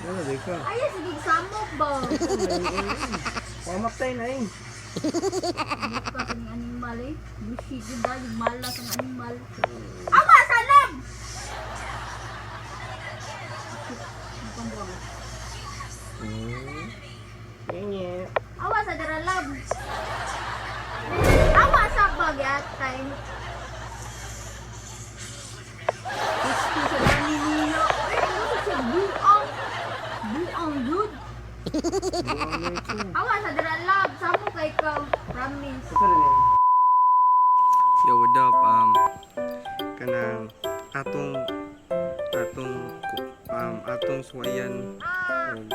Ano, di ka? Ay, sige, samok ba? Pamatay na eh. Buka sa ng animal eh. Bullshit yun dahil malas ang animal. Awa sa lab! Mukhang buwang. Nye. Awa sa dara lab. Awa sa bagyatay. Gusto sa dami niya. Ay, gusto sa buang. Buang good. Awa sa dara lab. Samo kay ka. Promise. Yo, what up? Kanang atong atong atong suwayan og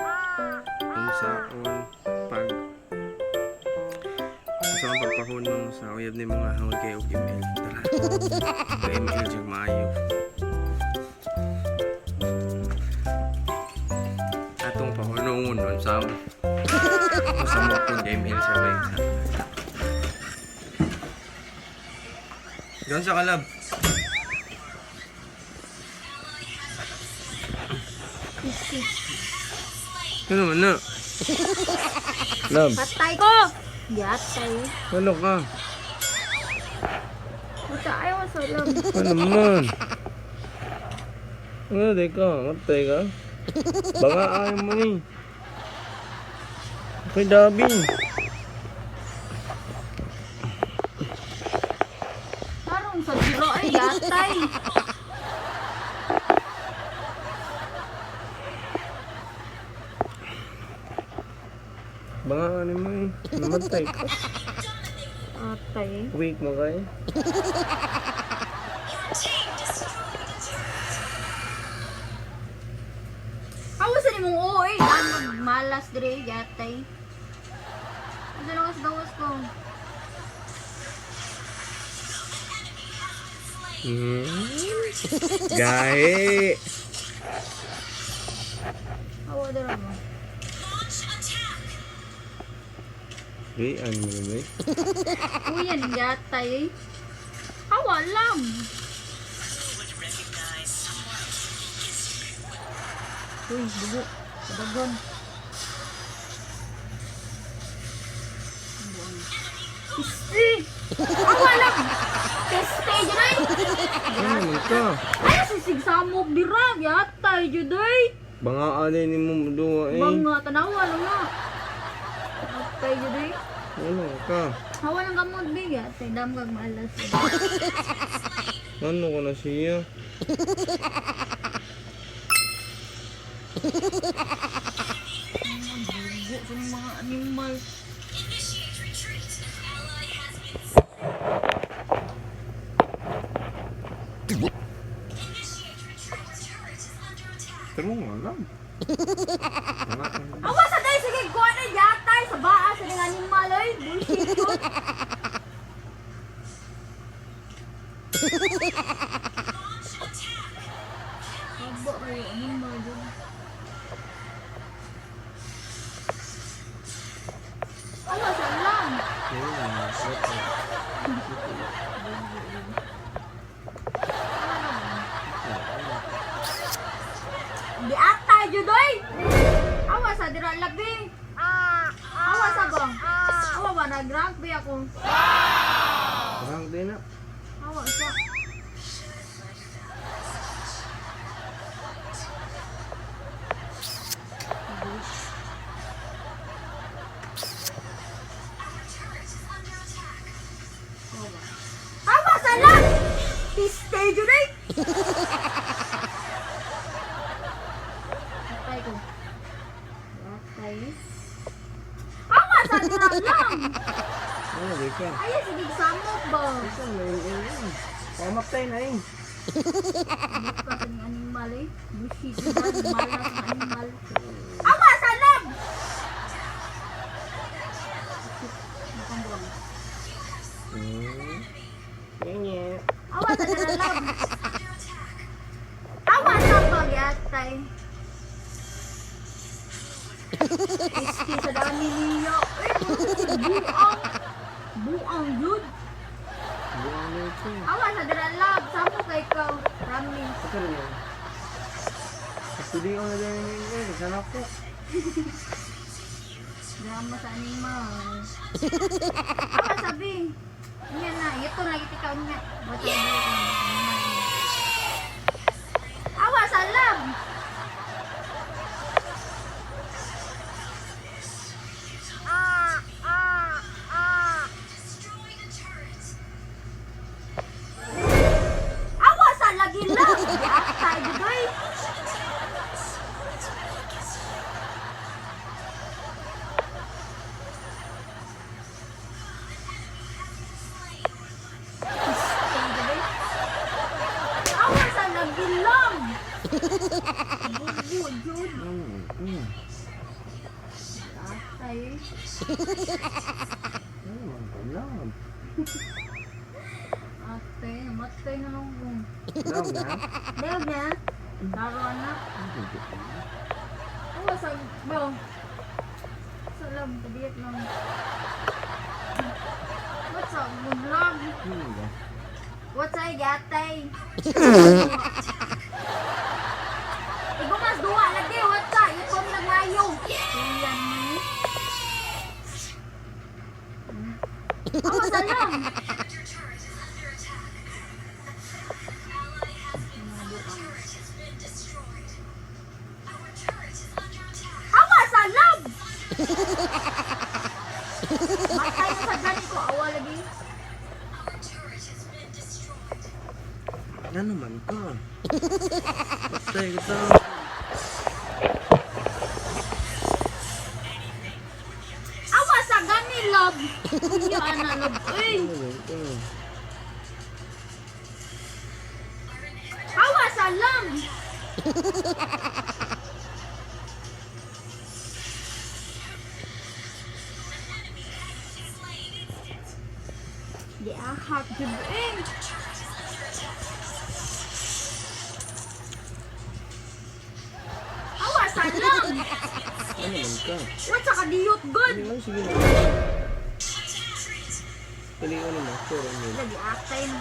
unsaon pag unsaon pagpahunong sa uyab ni mga hangol kay og ML. Tara. Og ML jud maayo. Atong pahunongon unsaon unsa mo kung ML siya ba. Doon sa kalab. Ano naman na? Love, Patay ko! Yatay. ano ka? Puta, ayaw sa lab. Ano naman? Ano, di ka? Matay ka? Baka ayaw mo ni. Okay, Dabi. Tarong sa dira ay yatay. Baka ano mo eh. Namatay ka. Atay. Weak mo kayo. Awa sa nimong oo eh. Ang magmalas dire yatay. Ano na sa gawas ko? Gahe! Awa dira mo. Di, ano mo ba eh? Uy, yan yatay eh. Awa lang. Uy, dugo. Dagon. Piste! Awa lang! Piste, dyan ay! Ano naman ka? Ay, sisig samok dira, yatay, juday! Baka ano ni mo duwa eh. Banga, tanawa lang nga. Yatay, juday. Ano ka? Hawa lang kamot, big. Yatay, dam kag maalas. Ano ka na siya? Dugo sa mga animal. Pero mo alam. Awa sa day, sige, kuha na yatay sa baa sa mga animal, ay. Bullshit yun. Aba kayo, animal dyan. Awa sa lang. Di atay judoy. Awa sa dira labi. Awa sa ba? Awa ba nag-rank ba ako? Parang din na. Awa sa. Awa sa lang. Piste judoy. Patay ko. Patay. Awa sa dira lang. Ano di ka? Ay, sige, samok ba? Ito may Pamatay na eh. Buka sa ng animal eh. Bullshit yun dahil malas ang animal. Awa sa lab! Mukhang buwang. Nye. Awa sa dara lab! Awa sa pagyatay. Iski sa dami niya. Eh, buang. Buang yun. Buang na ito. Awa sa dara lab. Samo kay ka. Promise. Ito rin yan. Pili ko na din yung ML. Sana ko. Drama sa animal. Awa sabi. Yan na, ito lagi ikaw niya. Bato Awa sa lab. Awa sa lagi lab. Atay judoy. Awa sa lagi lab. Bugo jud. Ano? Atay. Ano man ko love? Ate, namatay na lang ko. Love na? Dahil na, laro na. Ano sa ba? Sa lab, kabiyat lang. What's up, good love? Ano ba? What's up, yatay? Igumas duwa lagi, what's up? Itom naglayo. Kuyan mo. Ako sa lang. Awa sa lab! Matay sa gani ko, awa lagi. Ano man ka? Patay ko to. Awa sa gani, love. Kuya, ana, love. Uy! Ano ba ito? Awa sa lam! Di ahak jud eh. Awa sa lam! Ano man ka? What sa kadiyot god? Ano man sige na. Pili ko na Sure, ano yun. Lagi atay na.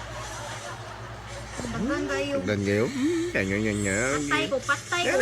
Daghan kayo. Daghan kayo? Yan, yan, yan, yan. Patay ko, patay ko.